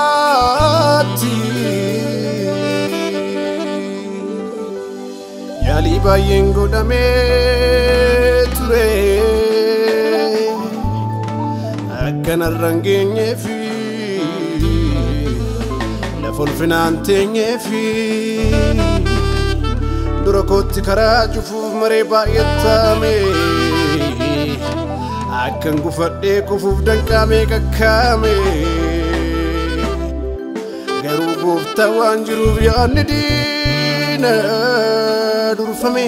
Anarraatti yaalii baay'een godhamee ture, akkanarra hin geenyeefi lafa ulfinaan teenyeefi dura kootti karaa cufuuf maree baay'atame, akkan gufadhee kufuuf danqaamee kakkaame. Garuu gooftaa waan jiruuf yaadni diina durfame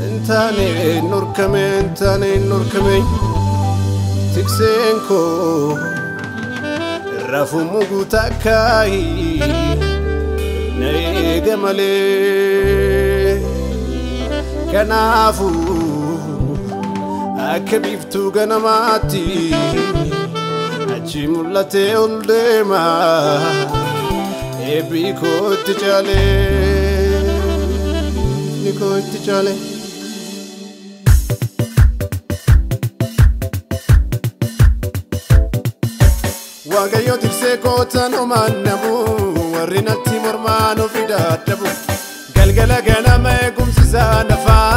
hin taane, hin dhorkame, hin taane, hin dhorkame. Tikseen koo irraa muguu takkaayi na eega malee. Kanaafuu akka biiftuu ganamaatti achi mul'atee ol deema, eebbi kootti caalee, ni kootti caalee. Waaqayyo tiksee kootan homaan nabu, warri natti mormaan ofi dadhabu. Galgala ganama eegumsi isaa nafaana.